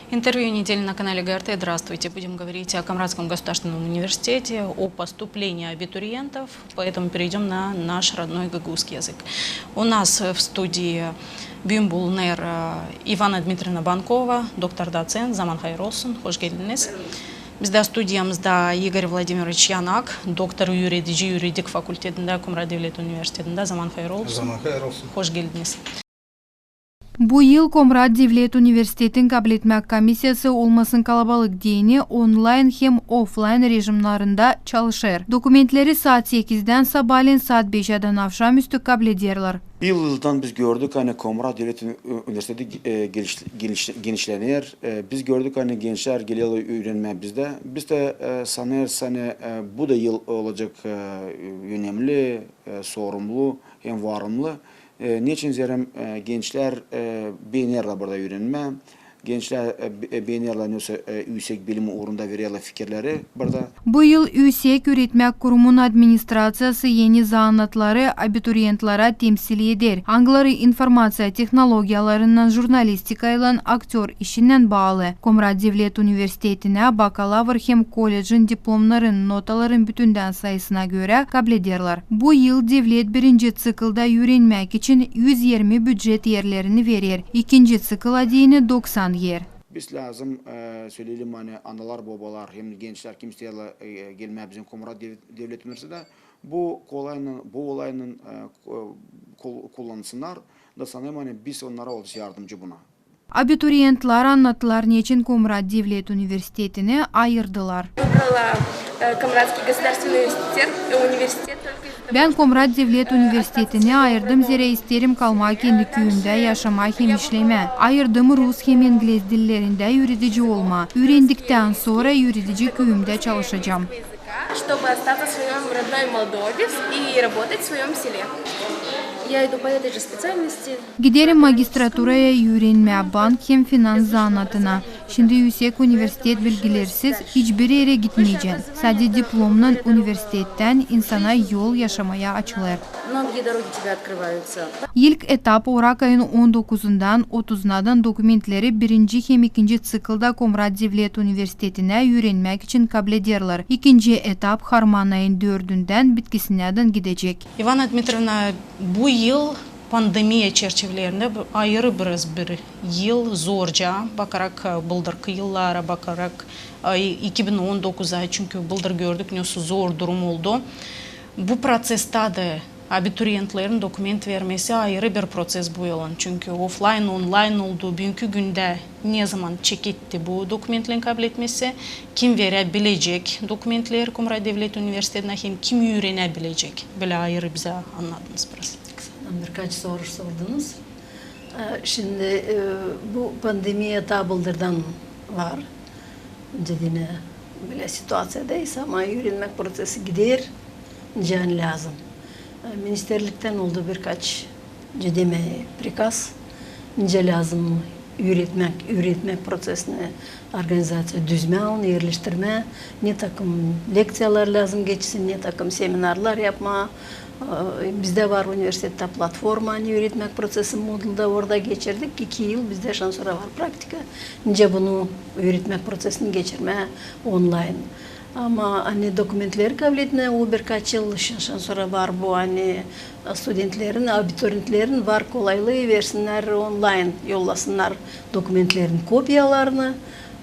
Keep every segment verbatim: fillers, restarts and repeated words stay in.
Интервью недели на канале ГРТ. Здравствуйте. Будем говорить о Комратском государственном университете, о поступлении абитуриентов, поэтому перейдём на наш родной гагауский язык. У нас в студии büün bulunêr, э, İvana Dmitriyevna Bankova, doktor-docent. Zaman hayır olsun, hoş geldiniz. Bizdä studiyamızda İgor Vladimiroviç Yanak, doktor, üüredici, üüredici fakültetindä Komrat devlet universitetindä. Zaman hayır olsun. Zaman hayır olsun. Hoş geldiniz. Bu yıl Komrat devlet universitetin kabletmäk komissiyası olmasın kalabalık deyni onlayn hem oflayn režimnarında çalışêr. Dokumentleri saat sekizdän sabaalän saat beşädän avşamüstü kablederlär. Yıldan biz gördük, ani Komrat devlet ü-, universiteti, e, geniş-, geniş-, genişlener. E, biz gördük, ani gençlär gelerlär üürenmää bizdä. Biz dä, e, sanêrız, ani, e, bu da yıl olacek, e, önemli, e, sorumlu hem varımlı. E, neçin zerä, e, gençlär, e, beenerlär burada üürenmää. Gençlär, e, be-, e, beenerlär, nesoy, e, üüsek bilim uurunda vererlär fikirleri burada. Bu yıl üüsek üüretmäk kurumun administraţiyası eni zanaatları abiturientlara temsil eder, angıları informaţiya tehnologiyalarınnan, jurnalistikaylan, aktör işinnän baalı. Komrat devlet universitetinä bakalavr hem kollecin diplomnarın notaların bütündän sayısına görä kablederlär. Bu yıl devlet birinci ţiklda üürenmäk için üz irmi bücet erlerini verer, ikinci ţikl adayına doksan er. Biz lääzım, e, söleyelim, ani analar, bobalar hem gençlär, kim isteerlär, e, gelmää bizim Komrat dev-, devlet universitetinä, bu kolaynan, bu olaynan, e, ko-, kul-, kullansınnar da sanêrım, ani biz onnara olacez yardımcı buna. Abiturientlar annadılar, neçin Komrat devlet universitetini ayırdılar. Выбрала, э, Комратский государственный университет, э, университет только из-за того, что... Bän Komrat devlet universitetini ayırdım, zerä isteerim kalmaa kendi küüyümdä yaşamaa hem işlemää. Ayırdım rus hem inglez dillerindä üüredici olmaa. Üürendiktän sora üüredici küüyümdä çalışacam. Чтобы остаться в своём родной Молдове и работать в своём селе. Я иду по этой же специальности. Giderim magistraturaya üürenmää bank hem finans zanaatına. Şindi üüsek universitet bilgilersiz hiçbir erä gitmeyecän. Sade diplomnan universitettän insana yol yaşamaya açılêr. Многие дороги тебе открываются. İlk etap, orak ayın on dokuzundan otuzunadan dokumentleri birinci hem ikinci ţiklda Komrat devlet universitetinä üürenmäk için kablederlär. İkinci etap harman ayın dördündän bitkisinädän gidecek. İvana Dmitriyevna, bu yıl pandemiya çerçivelerindä bu ayırı biraz bir yıl, zorca, bakarak, e, bıldırkı yıllara, bakarak, e, iki bin on dokuza, çünkü bıldır gördük, nesoy zor durum oldu. Bu proţesä dä abiturientlerin dokument vermesi ayırı bir proţes bu yılın. Çünkü oflayn, onlayn oldu. Büünkü gündä nezaman çeketti bu dokumentlerin kabletmesi, kim verä bilecek dokumentleri Komrat devlet universitetinä hem kim üürenä bilecek. Bölä ayırı bizä annadınız biraz. Kısadan birkaç soru sordunuz. E, şindi, e, bu pandemiya taa bıldırdan var. Nicä deyni, bölä situaţiyada isä, ama üürenmäk proţesi gider, nicä ani lääzım. E, ministerliktän oldu birkaç, nicä demäk, prikaz, nicä lääzım üüretmäk, üüretmäk proţesini organizaţiya düzmää, onu erleştirmää, ne takım lekţiyalar lääzım geçsin, ne takım seminarlar yapmaa. E, bizdä var universitettä platforma, ani üüretmäk proţesi Moodle'da, orada geçirdik. İki yıl bizdä şansora var praktika, nicä bunu üüretmäk proţesini geçirmää onlayn. Ama ani dokumentleri kabletmää, o birkaç yıl şansora var bu, ani studentlerin, abiturientlerin var kolaylıı, versinnär onlayn, yollasınnar dokumentlerin kopiyalarını.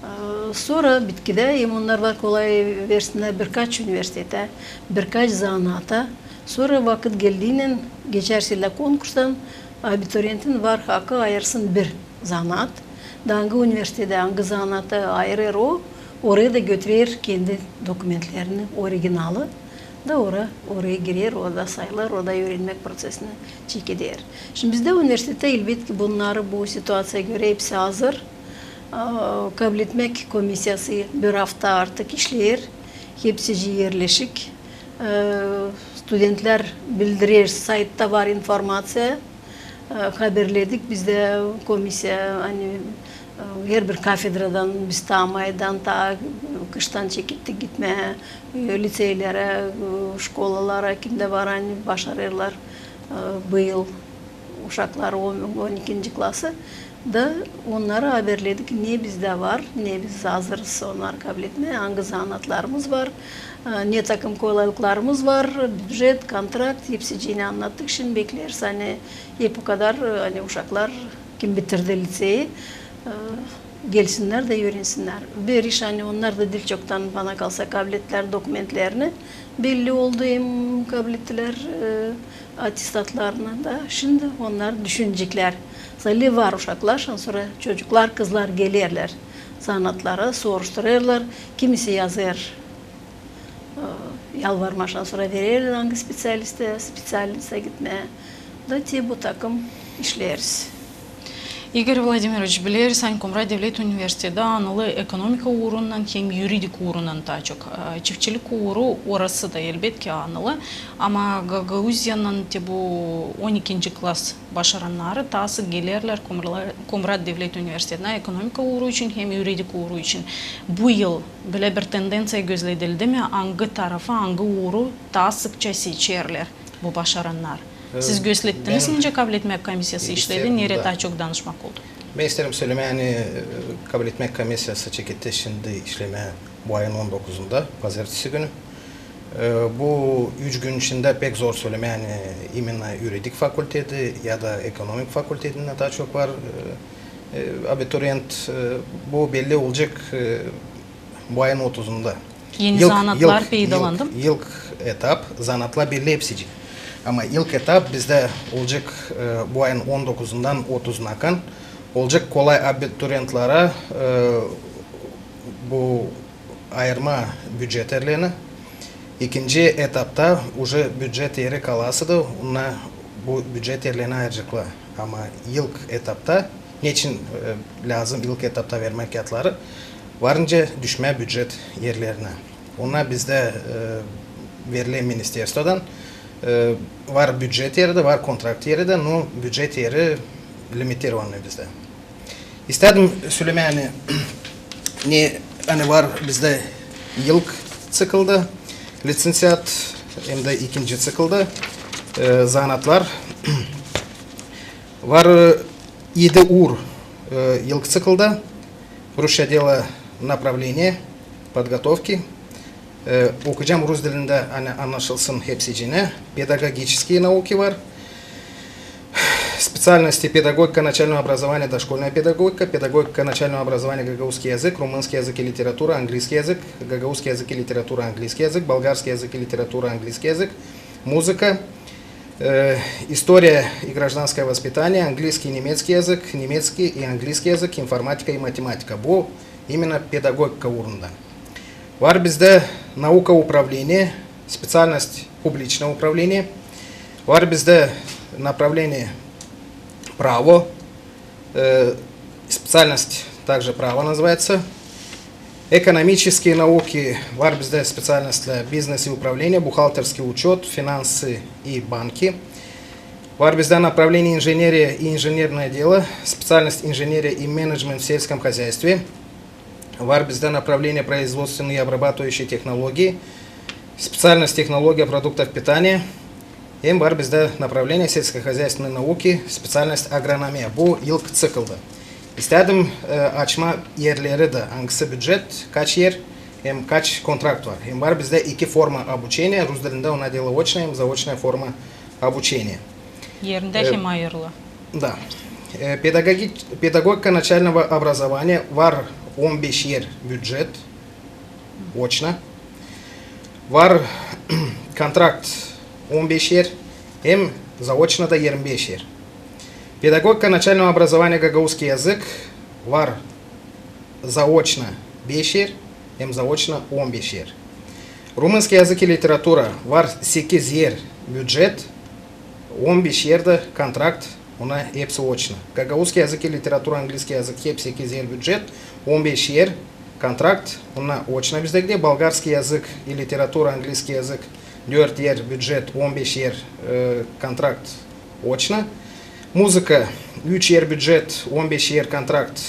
E, sora bitkidä hem onnar var kolay versinnär birkaç universitetä, birkaç zanaata. Sora vakıt geldiynän geçärsä konkurstan, abiturientin var hakı ayırsın bir zanaat. Da angı universitetä, angı zanaatı ayırêr o, oraya da götürer kendi dokumentlerini, originalı. Da ora, oraya girer, o da sayılêr, o da üürenmäk proţesini çekeder. Şindi bizdä universitetä, elbetki, bunnarı bu situaţiyaya görä hepsi hazır. A, kabletmäk komissiyası bir afta artık işleer, hepsicii erleşik. E, studentlär bildirer, saytta var informaţiya. E, haberledik bizdä komissiya, ani, e, herbir kafedradan biz taa maydan, taa kıştan çekettik gitmää, e, liţeylerä, e, şkolalara, kimdä var, ani başarêrlar, e, bu yıl uşaklar on, on ikinci klası. Da onnara haberledik, ne bizdä var, ne biz hazırız onnarı kabletmää, angı zanaatlarımız var, e, ne takım kolaylıklarımız var, bücet, kontrakt, hepsicini annattık. Şindi bekleriz, ani hep o kadar, e, ani uşaklar, kim bitirdi liţeyi, e, gelsinnär da üürensinnär. Bir iş, ani onnar da diil çoktan, bana kalsa, kablettär dokumentlerini. Belli oldu, hem kablettilär, e, atestatlarını da. Şindi onnar düşüneceklär. Zali var uşaklar, şansora çocuklar, kızlar gelerlär zanaatlara, soruşturêrlar, kimisi yazêr, e, yalvarmaa, şansora vererlär angı speţialiste, speţialnostsa gitmää. Da te bu takım işleeriz. İgor Vladimiroviç, bileriz, ani Kumrat devlet universiteti anılı ekonomika uurundan hem yuridik uurundan taa çok. E, çiftçilik uuru orası da elbetki anılı, ama Gagauziyanın te bu on ikinci klas başarannarı taa sık gelerlär Kumra-, Kumrat devlet universitetinä ekonomika uuru için hem yuridik uuru için. Bu yıl bölä bir tendenţiya gözledildi mi, angı tarafı, angı uuru taa sıkça seçerlär bu başarannar? E, siz gözlettiniz, nicä kabletmää komissiyası işledi, neredä taa çok danışmak oldu? Bän isteerim sölemää, ani, e, kabletmää komissiyası çeketti şindi işlemää bu ayın on dokuzunda, pazertesi günü. E, bu üç gün içindä pek zor sölemää, ani imenna yuridik fakulteti ya da ekonomik fakultetindä taa çok var, e, e, abiturient, e, bu belli olacek, e, bu ayın otuzunda. Eni zanaatlar peydalandı mı? İlk etap, zanaatlar belli hepsicii. Ama ilk etap bizdä olacek, e, bu ayın on dokuzundan otuzuna kalan olacek kolay abiturientlara, e, bu ayırmaa bücet erlerini. İkinci etapta uje bücet eri kalasa da, onnar bu bücet erlerini ayıraceklar. Ama ilk etapta, neçin, e, lääzım ilk etapta vermää kiyatları? Var nicä düşmää bücet erlerinä. Onnar bizdä, e, veriler ministerstvodan, e, var bücet eri dä, var kontrakt eri dä, no bücet eri limitirovanı bizdä. İstädim sölemää, ani, ne, ani var bizdä ilk ţiklda liţenţiat, hem dä ikinci ţiklda, e, zanaatlar. Var, e, edi uur, e, ilk ţiklda. Rusça delo направление подготовки. E, okuyacam rus dilindä, ani annaşılsın hepsicinä. Педагогические науки var. Специальности: педагогика начального образования, дошкольная педагогика, педагогика начального образования, гагаузский язык, румынский язык и литература, английский язык, гагаузский язык и литература, английский язык, болгарский язык и литература, английский язык, музыка, э, история и гражданское воспитание, английский и немецкий язык, немецкий и английский язык, информатика и математика. Bu именно педагогика uurunda. Var bizdä наука управления, специальность публичное управление. Var bizdä направление право, э, специальность также право называется. Экономические науки, var bizdä специальность для бизнес и управления, бухгалтерский учёт, финансы и банки. Var bizdä направление инженерия и инженерное дело, специальность инженерия и менеджмент в сельском хозяйстве. Var bizdä направление производственные и обрабатывающие технологии, специальность технология продуктов питания. Hem var bizdä направление сельскохозяйственной науки, специальность агрономия. Bu ilk ţiklda. İstädim, e, açmaa erleri dä, angısı bücet, kaç er, hem kaç kontrakt var. Hem var bizdä iki forma обучения, rus dilindä ona deelä очное hem заочное forma обучения. Erindä hem ayırılı. Да. Э, педагоги-, педагогика начального образования var on beş er bücet, очно. Var kontrakt on beş er, hem заочно da irmi beş er. Педагогика начального образования гагаузский язык var заочно beş er, hem заочно on beş er. Румынский язык и литература var sekiz er bücet, on beş er dä kontrakt, ona hepsi очно. Гагаузский язык и литература, английский язык hep sekiz er bücet, on beş er kontrakt, ona очно bizdä gidecek. Болгарский язык и литература, английский язык dört er bücet, on beş er, e, kontrakt очно. Музыка üç er bücet, on beş er kontrakt,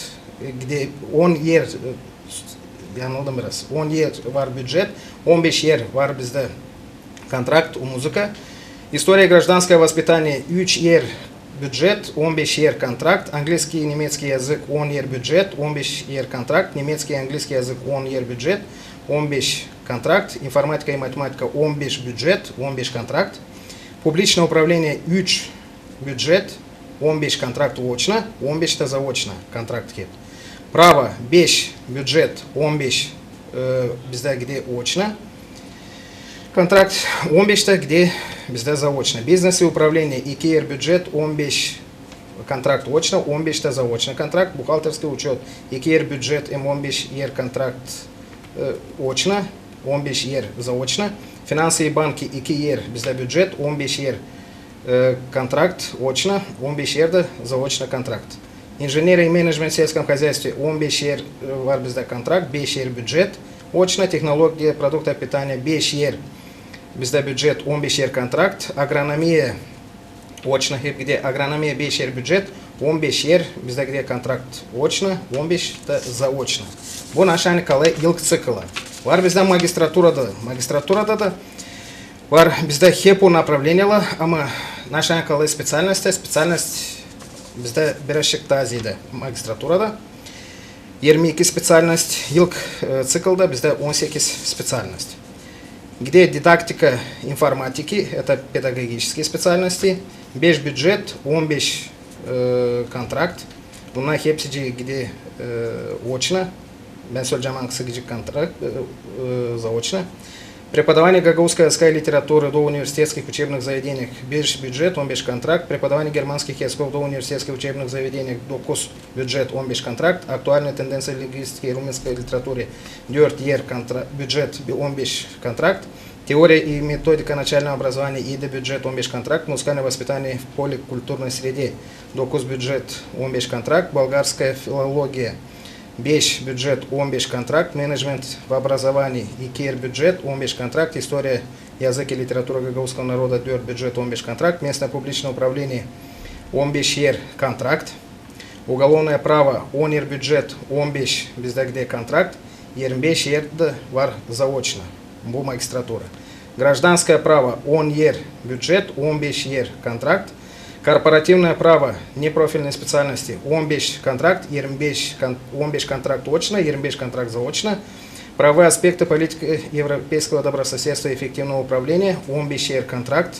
e, gidä on er, e, yanıldım biraz, on er var bücet, on beş er var bizdä kontrakt, o музыка. История и гражданское воспитание üç er Бюджет, on beş er kontrakt, английский и немецкий язык, on er бюджет, on beş er kontrakt, немецкий и английский язык, on er бюджет, on beş kontrakt, информатика и математика, on beş бюджет, on beş kontrakt, публичное управление, üç бюджет, on beş kontrakt очно, on beş dä заочно kontrakt hep. Право, beş бюджет, on beş, e, bizdä gidä очно kontrakt, on beş dä gidä bizdä заочно. Бизнес и управление, iki er бюджет, on beş kontrakt очно, on beş dä заочно kontrakt. Бухгалтерский учёт, iki er бюджет hem on beş er kontrakt, e, очно, on beş er заочно. Финансы и банки, iki er bizdä бюджет, on beş er, e, kontrakt очно, on beş er dä заочно kontrakt. Инженерия и менеджмент в сельском хозяйстве, on beş er, e, var bizdä kontrakt, beş er бюджет очно. Технология продуктов питания, beş er bizdä бюджет, on beş er kontrakt. Агрономия очно hep gidä, агрономия, beş er бюджет, on beş er bizdä gidä kontrakt очно, on beş dä заочно. Bu naşani kalêr ilk ţikla. Var bizdä magistraturada, magistraturada da var bizdä hep o направлениелär, ama naşani kalêr специальность, специальность bizdä biraz taa zeedä magistraturada. Yirmi iki специальность, ilk, e, ţiklda bizdä on sekiz специальность. Gidä дидактика информатики, это педагогические специальности, beş бюджет, on beş, e, kontrakt. Bunnar hepsicii gidä, e, очно. Bän söleyecäm, angısı gidecek kontrakt, e, e, заочно. Преподавание гагауской языка и литературы в доуниверситетских учебных заведениях, beş бюджет, on beş kontrakt. Преподавание германских языков в доуниверситетских учебных заведениях, dokuz бюджет, on beş kontrakt. Актуальные тенденции в лингвистике и румынской литературе, dört er kontra-, бюджет, on beş kontrakt. Теория и методика начального образования, yedi бюджет, on beş kontrakt. Музыкальное воспитание в поликультурной среде, dokuz бюджет, on beş kontrakt. Болгарская филология, beş бюджет, on beş kontrakt. Менеджмент в образовании, iki er бюджет, on beş kontrakt. История, язык и литература гагаузского народа, dört бюджет, on beş kontrakt. Местное публичное управление, on beş er kontrakt. Уголовное право, on er бюджет, on beş bizdä gidä kontrakt, yirmi beş er dä var заочно, bu magistratura. Гражданское право, on er бюджет, on beş er kontrakt. Корпоративное право, непрофильные специальности, on beş kontrakt, yirmi beş кон-, on beş kontrakt очно, yirmi beş kontrakt заочно. Правовые аспекты политики европейского добрососедства и эффективного управления, on beş er kontrakt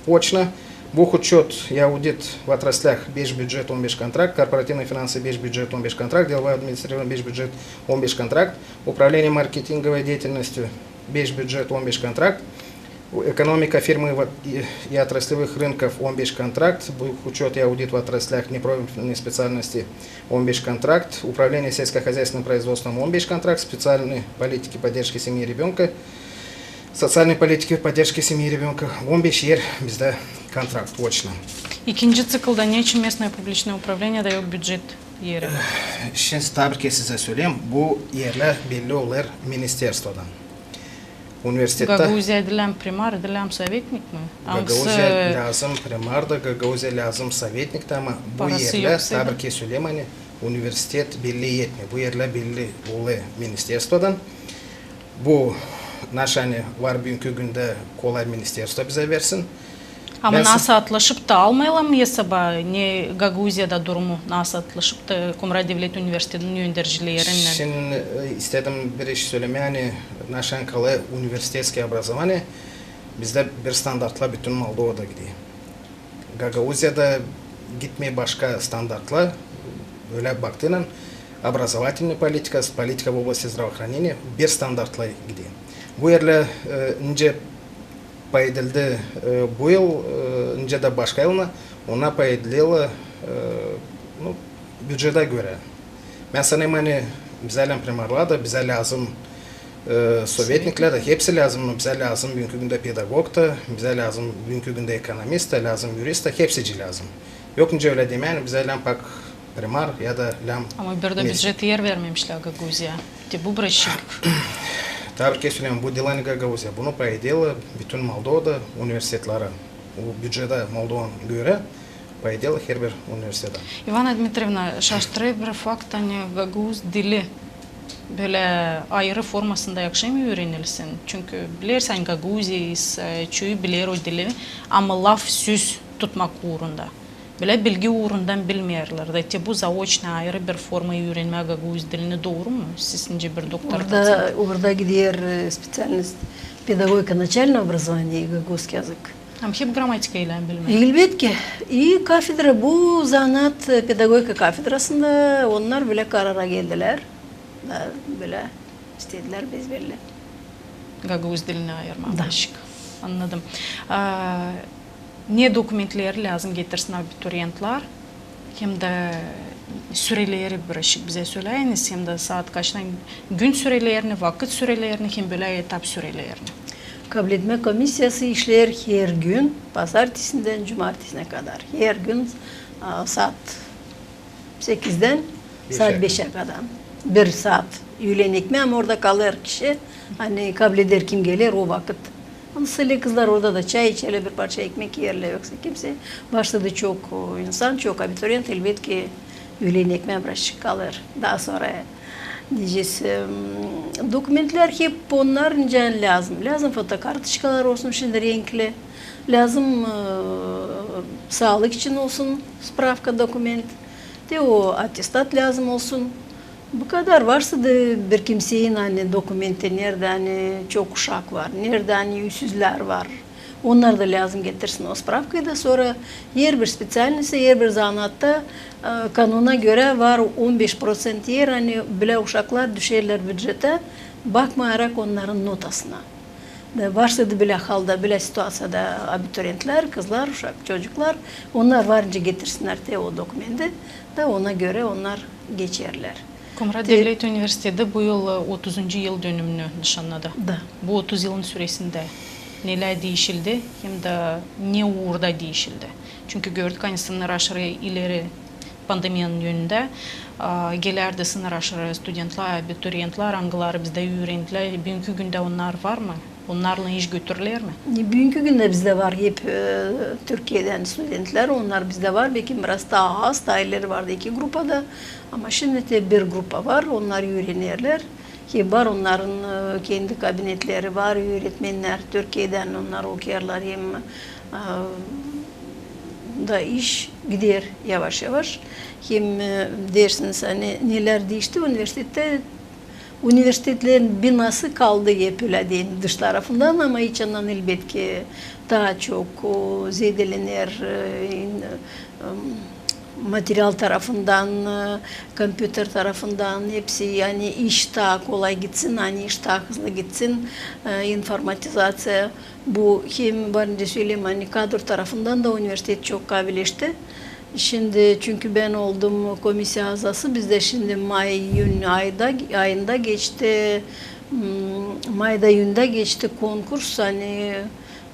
очно. Бухучёт и аудит в отраслях, beş бюджет, on beş kontrakt. Корпоративные финансы, beş бюджет, on beş kontrakt. Деловое администрирование, beş бюджет, on beş kontrakt. Управление маркетинговой деятельностью, beş бюджет, on beş kontrakt. Экономика фирмы и, и отраслевых рынков, on beş kontrakt. Бухучёт и аудит в отраслях, непрофильные специальности, on beş kontrakt. Управление сельскохозяйственным производством, on beş kontrakt. Специальные политики поддержки семьи и ребёнка, социальной политики поддержки семьи и ребёнка, on beş er bizdä kontrakt очно. İkinci ţiklda neçin местное публичное управление da yok бюджет eri? Şindi taa bir kerä sizä söleyim, bu erlär belli olêr ministerstvodan. Universitettä. Gagauziyada lääzım primar, da lääzım sovetnik mi? Gagauziyada lääzım primar da, Gagauziyada lääzım sovetnik dä, ama bu erlär, taa bir kerä söleyim, ani universitet belli etmeer. Bu erlär belli olêr ministerstvodan. Bu naşani var büünkü gündä, kolay ministerstvo bizä versin. Ama nasıl atlaşıp da almayalım mı esaba, ne Gagauziyada durumu, nasıl atlaşıp da Komrat devlet universitetinin öndercilierinnän? Şindi, e, istedim bir iş sölemää, ani naşani kalêr universitetskiy obrazovanie, bizdä bir standartlar bütün Moldovada gider. Gagauziyada gitmeer başka standartlar, ölä baktıynan, образовательный политика, политика в области здравоохранения, bir standartlar gider. Bu erlär, e, nicä payedildi, e, bu yıl, e, nicä dä başka yılnar, onnar payedilêrlar, e, nu, bücetä görä. Bän sanêrım, ani bizä lääzım primarlar da, bizä lääzım, e, sovetniklär dä, hepsi lääzım, nu, bizä lääzım büünkü gündä pedagog da, bizä lääzım büünkü gündä ekonomist da, lääzım yurist da, hepsicii lääzım. Yok nicä ölä demää, ani bizä lääzım pak primar ya da lääzım... Ama bir dä bücettä er vermemişlär Gagauziya. Te bu biraz şik. Taa bir kerä söleyim, bu diil ani Gagauziya. Bunu payedêrlar bütün Moldovada universitetlerä. Bu bücetä Moldovan görä payedêrlar herbir universitetä. İvana Dmitrievna, şaştırêr bir fakt, ani gagauz dili bölä ayırı formasında yakışêr mı üürenilsin? Çünkü bilersin, Gagauziya, e, çoyu biler o dili, ama laf, söz tutmak uurunda. Bölä bilgi uurundan bilmeerlär. Da te bu zaoçnıy ayırı bir forma üürenmää gagauz dilini, dooru mu? Sizincä bir doktora... Orada, orada gider, e, speţialnost pedagogika naçalnıy obrazovaniya, gagauzskiy yazık. Ama hep gramatika ilän bilmää. Elbetki. İ kafedra, bu zanaat, e, pedagogika kafedrasında onnar bölä karara geldilär. Da bölä istedilär biz bölä gagauz dilini ayırmaa. Da. Annadım. A, ne dokumentleri lääzım getirsin abiturientlär, hem dä süreleri birazcık bizä söläyiniz, hem dä saat kaçtan, gün sürelerini, vakıt sürelerini, hem bölä etap sürelerini. Kabletmä komissiyası işleer her gün, pazartesindän cumartesinä kadar. Her gün, a, saat sekizdän saat beşä kadar. Bir saat üülen ekmää, ama orada kalêr kişi, ani kableder, kim geler o vakıt. Ani sölä kızlar orada da çay içerlär, bir parça ekmek iyerlär, yoksa kimsey. Başladı çok, o, insan, çok abiturient, elbetki üülen ekmää birazcık kalêr. Taa sora deyecez, em, dokumentlär hep onnar nicä lääzım. Lääzım fotokartoçkalar olsun şindi renkli. Lääzım, e, saalık için olsun spravka, dokument. Te o atestat lääzım olsun. Bu kadar. Varsa da bir kimseyin, ani, dokumenti, neredä, ani, çok uşak var, neredä, ani, üsüzlär var. Onnar da lääzım getirsin o spravkayı da, sora herbir speţialnostta, herbir zanaatta, e, kanuna görä var on beş proţent er, ani, bölä uşaklar düşerlär bücetä, bakmayarak onnarın notasına. Da varsa da bölä halda, bölä situaţiyada abiturientlär, kızlar, uşak, çocuklar, onnar var nicä getirsinnär te o dokumenti, da ona görä onnar geçerlär. Komrat Devlet Universiteti bu yıl, e, otuzuncu yıldönümünü nışannadı. Da. Bu otuz yılın süresindä nelär diişildi, hem dä ne uurda diişildi? Çünkü gördük, ani sınır aşırı ileri pandemiyanın önündä, a, gelärdi sınır aşırı studentlär, abiturientlär, angıları bizdä üürendilär. Büünkü gündä onnar var mı? Onnarlan iş götürülär mi? Büünkü gündä bizdä var hep, e, Türkiyedän studentlär, onnar bizdä var. Beki biraz taa az, taa ileri vardı iki grupada. Ama şindi te bir grupa var, onnar üürenerlär. Hem var onnarın, e, kendi kabinetleri var, üüretmennär Türkiyedän, onnar okuyêrlar hem, e, da iş gider yavaş-yavaş. Hem, e, deersiniz, ani nelär diişti universitettä, universitetlerin binası kaldı hep ölä deyni dış tarafından, ama içindän elbetki taa çok, o, zedelener, e, in-, em, material tarafından, e, kompyuter tarafından, hepsi, ani iş taa kolay gitsin, ani iş taa hızlı gitsin, e, informatizaţiya. Bu hem var nicä söleyim, ani kadr tarafından da universitet çok kavileşti. Şindi, çünkü bän oldum komissiya azası, bizdä şindi may, iyün ayda, ayında geçti, m, mayda, iyünda geçti konkurs, ani,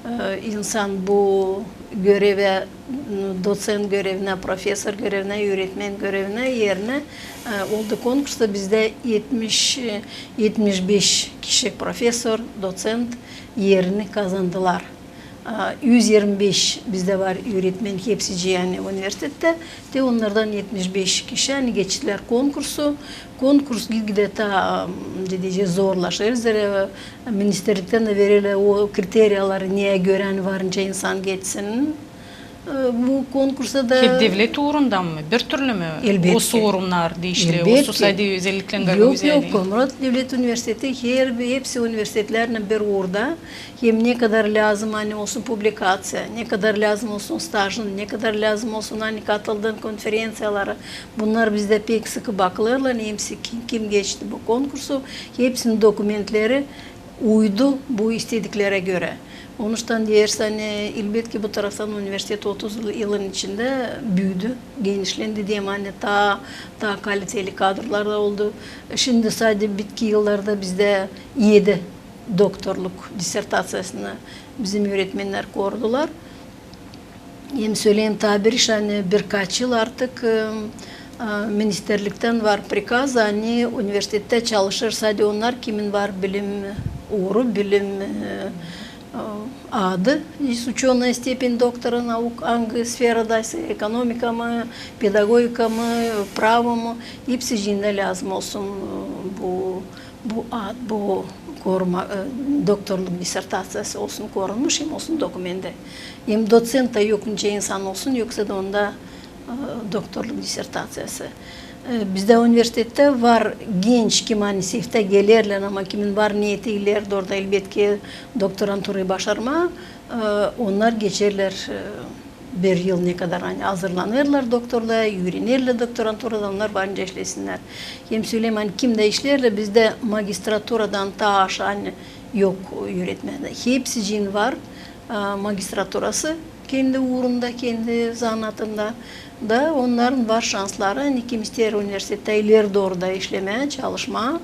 e, insan bu görevä, m, doţent görevinä, professor görevinä, üüretmen görevinä erinä, e, oldu konkurs da bizdä etmiş, e, etmiş beş kişi professor, doţent erini kazandılar. A, üz irmi beş bizdä var üüretmen hepsicii, ani universitettä. Te onnardan etmiş beş kişi, ani geçtülär konkursu. Konkurs gitgidä taa, m, deyecez, zorlaşêr, zerä ministerliktän dä vererlär o kriteriyaları, neyä görä var nicä insan geçsin, e, bu konkursa da. Hep devlet uurundan mı? Bir türlü mü? Elbetki. O sorumnar diişli, o sade özellikle Gagauziyada? Yok, yok, Komrat Devlet Universiteti, her, hepsi universitetlär bir uurda. Hem ne kadar lääzım, ani olsun publikaţiya, ne kadar lääzım olsun stajın, ne kadar lääzım olsun, ani katıldın konferenţiyalara. Bunnar bizdä pek sıkı bakılêrlar, ani hepsi kim, kim geçti bu konkursu, hepsinin dokumentleri uydu bu istediklerä görä. Onuştan deersän, ani, elbetki, bu taraftan universitet otuz yılın içindä büüdü, genişlendi, deyim, ani taa, taa kaliteli kadrlar da oldu. Şindi sade bitki yıllarda bizdä edi doktorluk disertaţiyasını bizim üüretmennär korudular. Hem söleyim taa bir iş, ani birkaç yıl artık, e, e, ministerliktän var prikaz, ani universitettä çalışêr sade onnar, kimin var bilim uuru, bilim, e, e, adı, есть учёная степень доктора наук, angı sferadaysa, ekonomika mı, pedagogika mı, pravo mu, hepsicindä lääzım olsun, e, bu bu ad, bu koruma, e, doktorluk disertaţiyası olsun korunmuş, hem olsun dokumentä. Hem doţent ta yok nicä insan olsun, yoksa da onda e, doktorluk dissertaţiyası. E, bizdä universitettä var genç, kim ani seftä gelerlär, ama kimin var neeti ileri dooru da, elbetki, doktoranturayı başarmaa, e, onnar geçerlär, e, bir yıl ne kadar ani hazırlanêrlar doktorluğa, üürenerlär doktoranturada, onnar varınca işlesinnär. Hem sölemää, ani kim dä işleerlär, bizdä magistraturadan taa aşaa yok üüretmää. Hepsicin var, e, magistraturası kendi uurunda, kendi zanaatında. Da onnarın var şansları, ani kim isteer universitettä ileri dooru da işlemää, çalışmaa,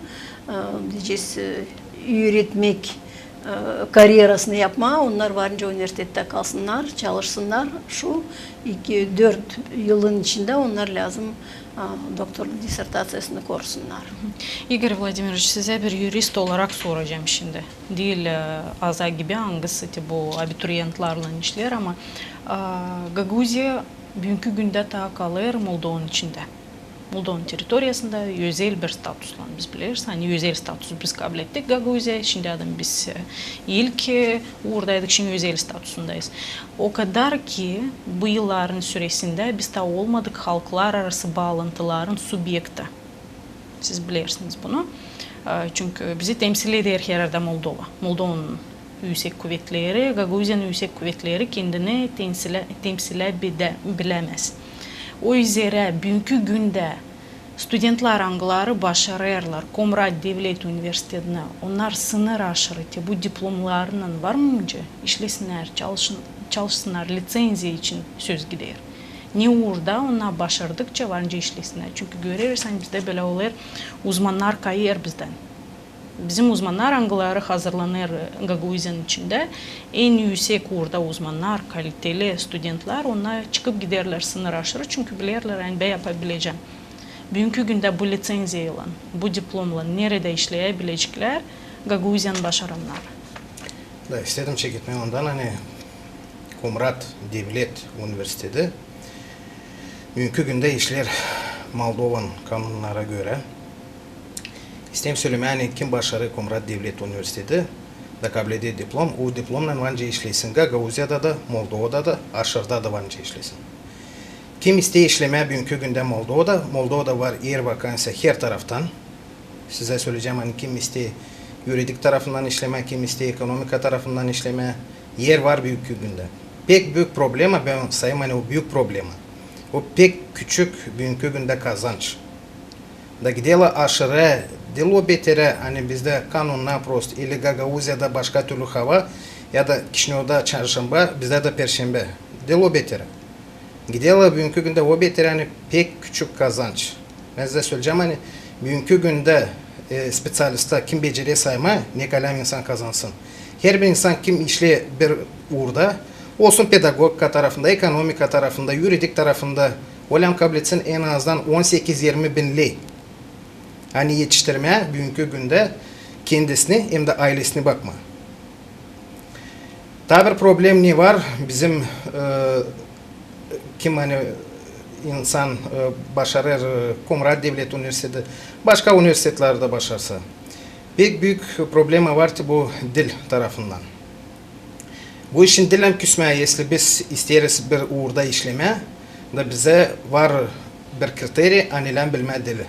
e, deyecez, e, üüretmäk, e, karyerasını yapmaa, onnar varınca universitettä kalsınnar, çalışsınnar. Şu iki, dört yılın içindä onnar lääzım, e, doktorluk dissertaţiyasını korusunnar. İgor Vladimiroviç, sizä bir yurist olarak soracam şindi. Diil, e, aza gibi, angısı te bu abiturientlarlan işleer, ama, e, Gagauziya büünkü gündä taa kalêr Moldovanın içindä. Moldovanın territoriyasında özel bir statuslan biz bileriz. Ani özel status biz kablettik Gagauziyayı. Şindi adam biz, e, ilk, e, uurdaydık, şindi özel statusundayız. O kadar ki bu yılların süresindä biz taa olmadık halklararası baalantıların subektı. Siz bilersiniz bunu. E, çünkü bizi temsil eder hererdä Moldova. Moldovanın üüsek kuvetleri, Gagauziyanın üüsek kuvetleri kendini temsilä, temsilä bidä-, bilämäz. O üzerä büünkü gündä studentlär, angıları başarêrlar Komrat devlet universitetinä, onnar sınır aşırı te bu diplomlarınnan varınca işlesinnär, çalışın-, çalışsınnar, liţenziya için söz gider. Ne uurda onnar başardıkça varınca işlesinnär. Çünkü göreriz, ani bizdä bölä olêr, uzmannar kayêr bizdän. Bizim uzmannar, angıları hazırlanêr, e, Gagauziyanın içindä, en üüsek uurda uzmannar, kaliteli studentlär, onnar çıkıp giderlär sınır aşırı, çünkü bilerlär, ani bän yapabilecäm. Büünkü gündä bu liţenziyaylan, bu diplomlan neredä işleyebileceklär Gagauziyanın başarannarı? Da, istedim çeketmää ondan, ani Komrat devlet universiteti büünkü gündä işleer Moldovanın kanunnara görä. İsteerim sölemää, ani kim başarêr Komrat devlet universiteti da kableder diplom, o diplomnan varınca işlesin Gagauziyada da, Moldovada da, aşırıda da varınca işlesin. Kim isteer işlemää büünkü gündä Moldovada, Moldovada var er vakansiya her taraftan. Sizä söleyecäm, ani kim isteer yuridik tarafından işlemää, kim isteer ekonomika tarafından işlemää, er var büünkü gündä. Pek büük problema, bän sayêrım, ani o büük problema. O pek küçük büünkü gündä kazanç. Da giderlär aşırı, diil o beterä, ani bizdä kanunnar prost, ili Gagauziyada başka türlü hava, ya da Kişinövda çarşamba, bizdä dä perşembä. Diil o beterä. Giderlär büünkü gündä o beterä, ani pek küçük kazanç. Bän sizä söleyecäm, ani büünkü gündä, e, speţialista kim becerer saymaa, ne kadar insan kazansın. Herbir insan kim işleer bir uurda, olsun pedagogika tarafında, ekonomika tarafında, yuridik tarafında, o lääzım kabletsin en azından on sekiz-irmi bin ley. Ani etiştirmää büünkü gündä kendisini hem dä aylesini bakmaa. Taa bir problem ne var? Bizim, e, kim ani insan, e, başarêr, e, Komrat devlet universiteti, başka universitetlerdä başarsa. Pek büük problema var te bu dil tarafından. Bu işin diil lääzım küsmää, esli biz isteeriz bir uurda işlemää, da bizä var bir kriteriy, ani lääzım bilmää dili.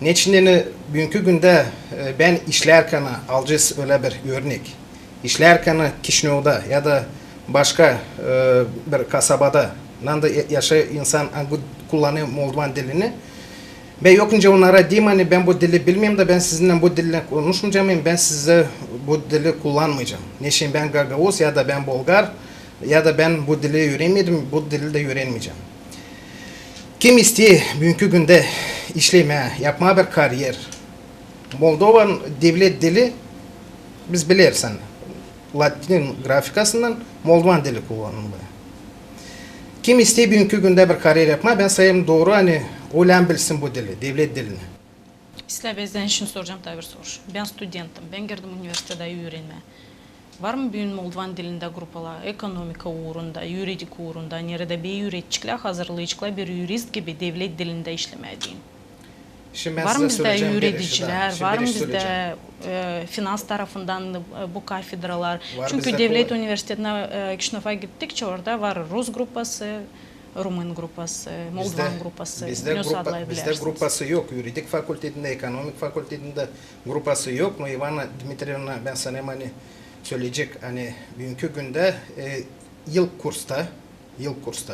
Neçin deyni büünkü gündä, e, bän işlärkän, alacez ölä bir örnek. İşlärkän Kişinövda ya da başka, e, bir kasabada, nanda ya-, yaşêêr insan, angı kullanêr moldovan dilini. Bän yok nicä onnara deerim, ani bän bu dili bilmeerim da bän sizinnän bu dillän konuşmayacam, hem bän sizä bu dili kullanmayacam. Neçin bän gagauz ya da bän bolgar ya da bän bu dili üürenmedim, bu dili dä üürenmeyecäm. Kim isteer büünkü gündä işlemää, yapmaa bir karyer, Moldovanın devlet dili, biz bileriz, ani latin grafikasından moldovan dili kullanılêr. Kim isteer büünkü gündä bir karyer yapmaa, bän sayêrım dooru, ani o lääzım bilsin bu dili, devlet dilini. İslää bezdän şindi soracam taa bir soruş. Bän studentim, bän girdim universitetä üürenmää. Var mı büün moldovan dilindä grupalar, ekonomika uurunda, yuridik uurunda, neredä bän üüredeceklär, hazırlayaceklar bir yurist gibi devlet dilindä işlemää deyni? Var mı bizdä üüredicilär, var mı bizdä, e, finans tarafından, e, bu kafedralar? Çünkü devlet universitetinä, e, Kişinöva gittikçä, orada var rus grupası, Rumın gruppası, moldvan gruppası, bizdä gruppası yok. Yuridik fakultetindä, ekonomik fakultetindä gruppası yok. No İvana Dmitrievna, bän sanêrım, ani söleyecek, ani büünkü gündä ilk kursta, ilk kursta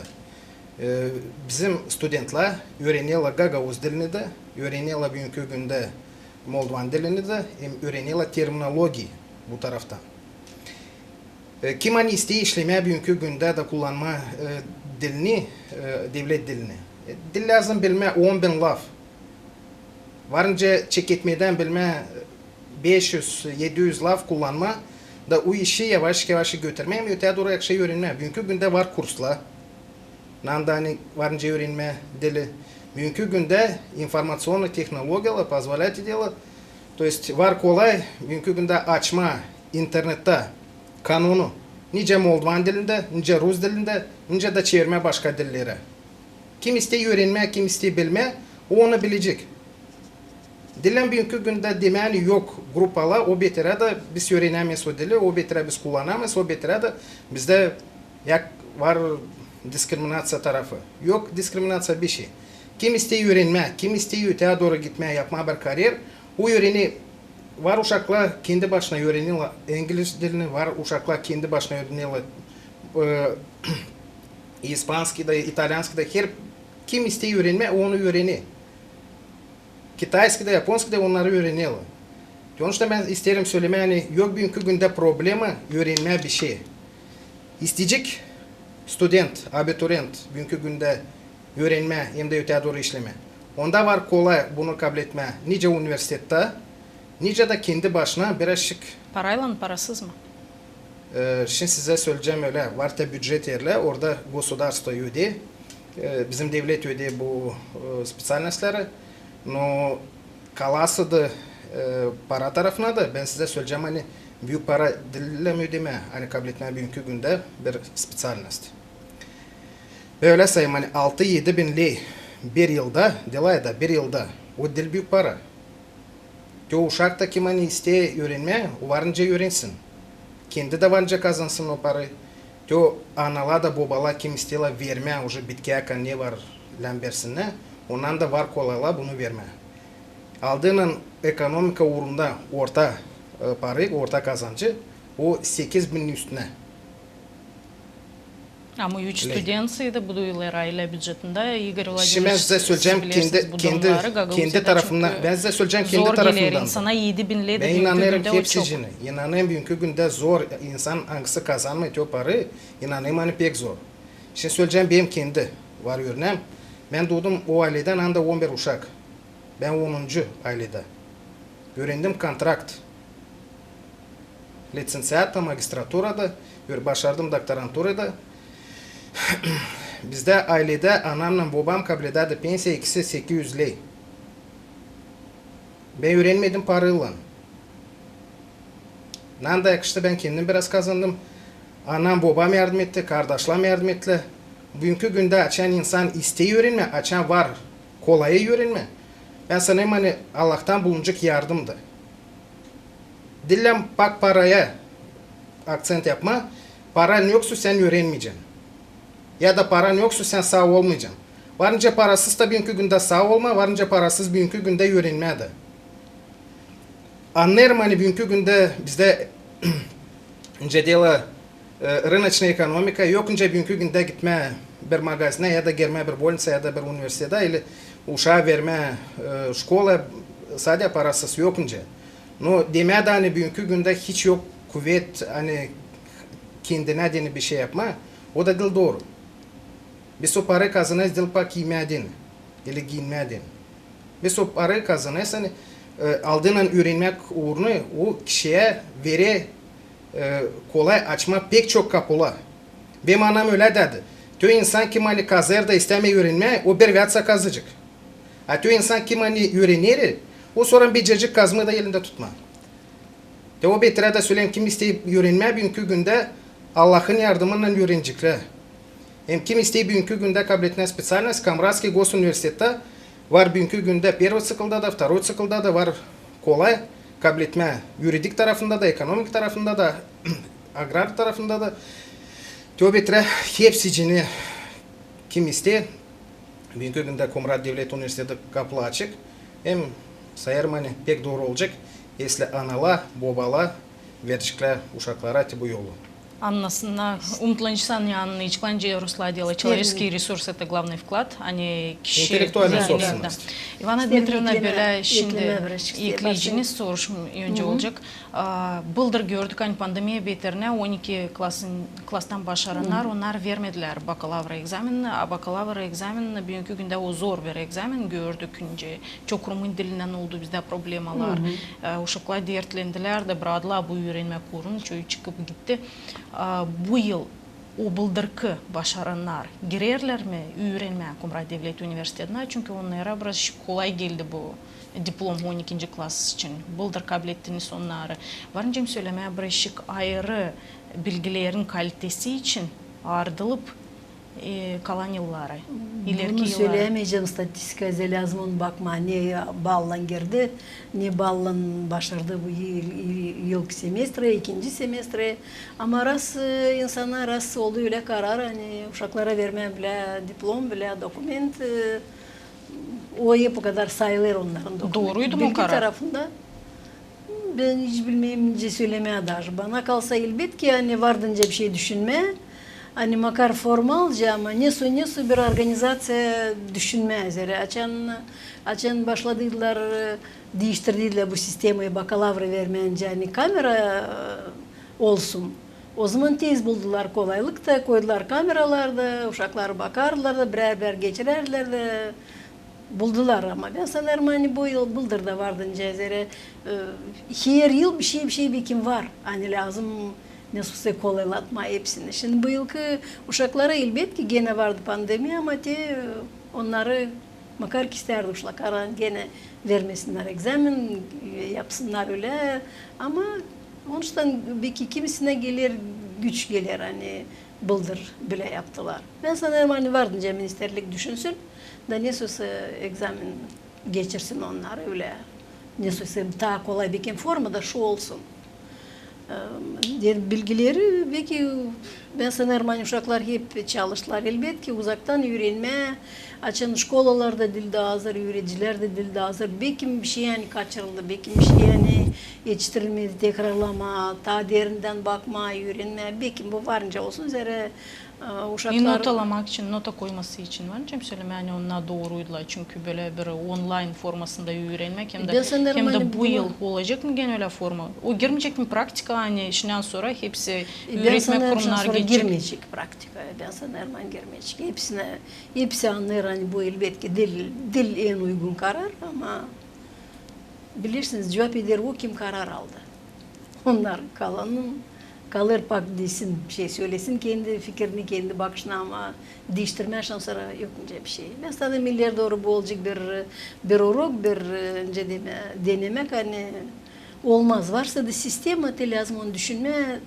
bizim studentlär üürenelär gagauz dilini dä, üürenelär büünkü gündä moldvan dilini dä, hem üürenelär terminologiya bu taraftan. Kim ani isteer işlemää büünkü gündä dä kullanmaa dilini, devlet dilini, dil lääzım bilmää on bin laf. Varınca çeketmedän bilmää beş üz, edi üz laf kullanmaa da o işi yavaş-yavaş götürmää hem ötää dooru akşa üürenmää. Büünkü gündä var kurslar, nanda ani varınca üürenmää dili. Büünkü gündä informaţionnıy tehnologiyalar pozvolät ederlär. То есть var kolay büünkü gündä açmaa internettä kanonu, nicä moldvan dilindä, nicä rus dilindä, nicä dä çevirmää başka dillerä. Kim isteer üürenmää, kim isteer bilmää, o onu bilecek. Diil ani büünkü gündä demää, ani yok gruppalar, o beterä dä biz üürenämeeriz o dili, o beterä biz kullanamêêrız, o beterä dä bizdä var diskriminaţiya tarafı. Yok diskriminaţiya bişey. Kim isteer üürenmää, kim isteer ötää dooru gitmää, yapmaa bir karier, o üürener. Var uşaklar kendi başına üürenelär ingliz dilini, var uşaklar kendi başına üürenelär ispanskıy da, italyanskıy da, her kim isteer üürenmää, onu üürener. Kitayskıy da, yaponskıy da, onnarı üürenelär. Onuştan bän isteerim sölemää, ani yok büünkü gündä problema üürenmää bişey. İsteecek student, abiturient büünkü gündä üürenmää hem dä ötää dooru işlemää, onda var kolay bunu kabletmää nicä universitettä, nicä dä kendi başına birazçık. Paraylan, parasız mı? Şindi sizä söleyecäm ölä. Var tä bücet erlär, orada gosudarstvo ödeer, bizim devlet ödeer bu speţialnostları. No kalası da para tarafına da, bän sizä söleyecäm, ani büük para diil ödemää, ani kabletmää büünkü gündä bir speţialnost. Bän ölä sayêrım, ani altı-edi bin ley bir yılda, delayda, bir yılda, o diil büük para. Te o uşak ta, kim ani isteer üürenmää, o varınca üürensin. Kendi dä varınca kazansın o parayı. Te o analar da, bobalar, kim isteerlär vermää, уже bitkiyäkän ne var lääzım bersinnär, ondan da var kolaylar bunu vermää. Aldıynan ekonomika uurunda orta parayı, orta kazancı, o sekiz bin üstünä. Ama üç studenţiyayı da buduyorlar aylä bücetindä, Igor Vladimiroviç, siz bilersiniz bu durumnarı, Gagauziyada çok zor geler insana, edi bin ley dä büünkü gündä o çok. Bän inanêrım hepsicini, inanêrım büünkü gündä zor insan, angısı kazanmêêr te o parayı, inanêrım, ani pek zor. Şindi söleyecäm, benim kendi var örnäm. Bän duudum o ayledä, anda on bir uşak. Bän onuncu ayledä. Üürendim kontrakt. Liţenţiata, magistraturada, başardım doktoranturada. Bizdä ayledä anamnan bobam kabledärdi pensiya ikisi sekiz üz ley. Bän üürenmedim paraylan. Nanda yakıştı, bän kendim biraz kazandım. Anam, bobam yardım etti, kardaşlarım yardım ettilär. Büünkü gündä açan insan isteer üürenmää, açan var kolayı üürenmää, bän sanêrım, ani Allahtan bulunacek yardımdı. Diil lääzım bak paraya akţent yapmaa. Paran yoksa, sän üürenmeyecän. Ya da paran yoksa, sän saa olmayacaan. Varınca parasız ta büünkü gündä saa olmaa, varınca parasız büünkü gündä üürenmää dä. Annêêrım, ani büünkü gündä bizdä nicä deerlär, рыночная ekonomika, yok nicä büünkü gündä gitmää bir magazinä ya da girmää bir bolniţa ya da bir universitetä, ili uşaa vermää şkolaya, sade parasız, yok nicä. No demää dä, ani büünkü gündä hiç yok kuvet, ani kendinä deyni bişey yapmaa, o da diil dooru. Biz o parayı kazanêrız diil pak iimää deyni ili giinmää deyni. Biz o parayı kazanêrız, ani aldıynan üürenmäk uuruna o kişiyä verer kolay açmaa pek çok kapular. Benim anam ölä därdi: te o insan, kim ani kazêr da istämeer üürenmää, o bir veaţa kazacek. A te o insan, kim ani üürener, o sora becerecek kazmaa da elindä tutmaa. Te o beterä dä söleyim, kim isteer üürenmää büünkü gündä, Allahın yardımınnan üürenecek. Hem kim isteer büünkü gündä kabletmää speţialnost, Kamratskiy gosuniversitetä var büünkü gündä первый циклда da, второй циклда da var kolay kabletmää yuridik tarafında da, ekonomik tarafında da, agrar tarafında da. Te o beterä hepsicini Kim isteer, büünkü gündä Komrat devlet universiteti kapıları açık. Hem sayêrım, ani pek dooru olacek, eslär analar, bobalar verecekler uşaklara te bu yolu. Annasınnar, umutlanêrsın, ani annayaceklar, nicä ruslar deerlär, человеческий ресурс — это главный вклад, ani kişi... İntellektualnaya собственность. İvana Dmitriyevna, bölä şindi ekleyeceniz soruş öncä olacek. A, bıldır gördük, ani pandemiya beterinä on iki klasın, klastan başarannar, onnar vermedilär bakalavra egzamin. A bakalavra egzamin, büünkü gündä o zor bir egzamin, gördük, nicä çok rumın dilindän oldu bizdä problemalar. E, uşaklar dertlendilär dä braktılar bu üürenmäk uurunu, çoyu çıkıp gitti. A, bu yıl o bıldırkı başarannar girerlär mi üürenmää Komrat devlet universitetinä? Çünkü onnara biraz kolay geldi bu diplom on ikinci klas için. Bıldır kablettiniz onnarı. Var nicä sölemää, birazcık ayırı bilgilerin kalitesi için aardılıp, e, kalan yılları, ileriki yılları. Bunu sölämeyecäm, statistika, lääzım onu bakmaa, ne ballan girdi, ne ballan başardı bu yıl, yıl, yılkı semestre, ikinci semestre. Ama raz, e, insana raz oldu ölä karar, ani uşaklara vermää bilä diplom, bilä dokument, e, o hep o kadar sayılêr onnarın dokument. Dooruydu mu karar? Bilgi tarafında bän hiç bilmeerim nicä sölemää daji. Bana kalsa, elbetki, ani vardı nicä bir şey düşünmää, ani makar formalca, ama nesoy, nesoy bir organizaţiya düşünmää üzerä. Açan, açan başladıydılar, e, diiştirdilär bu sistemayı, bakalavrı vermää nicä, ani kamera, e, olsun. O zaman tez buldular kolaylık da, koydular kameralar da, uşaklar bakardılar da, birär-birär geçirärdilär dä, buldular. Ama bän sanêrım, ani bu yıl, bıldır da vardı nicä üzerä, e, her yıl bir şey, bir şey bekim var. Ani lääzım nesoysa kolaylatmaa hepsini. Şindi bu yılkı uşaklara, elbetki, genä vardı pandemiya, ama te, e, onnarı makar ki istärdi uşaklar genä vermesinnär egzamin, e, yapsınnar ölä. Ama onuştan beki kimisinä geler, güç geler, ani bıldır bilä yaptılar. Bän sanêrım, ani var nicä ministerlik düşünsün da nesoysa egzamin geçirsin onnarı ölä. Nesoysa taa kolay bekim formada şu olsun. E, bilgileri, beki, bän sanêrım, ani uşaklar hep çalıştılar. Elbetki, uzaktan üürenmää, açan şkolalar da diil dä hazır, üüredicilär dä diil dä hazır. Bekim bir şey, ani kaçırıldı, bekim bir şey, ani etiştirilmedi, tekrarlamaa, taa derindän bakmaa, üürenmää. Bekim bu var nicä olsun üzerä, e, uşaklar... E, notalamak için, nota koyması için var nicä sölemää, ani onnar dooruydular. Çünkü bölä bir onlayn formasında üürenmää hem dä, hem dä bu yıl olacek mı genä ölä forma? O girmeyecek mi praktikaya, ani şindän sora hepsi üüretmäk kurumnarı geçecek? Girmeyecek praktikaya. Bän sanêrım, ani girmeyecek. Hepsinä, hepsi annêêr, ani bu, elbetki, diil, diil en uygun karar, ama bilersiniz, cuvap eder o, kim karar aldı. Onnar kalanın kalêr pak desin, bir şey sölesin kendi fikirini, kendi bakışını, ama diiştirmää şansları yok nicä bir şey. Bän sanêrım, ileri dooru bu olacek bir, bir urok, bir, e, nicä demää, denemäk, ani olmaz. Varsa da sistema, te lääzım onu düşünmää,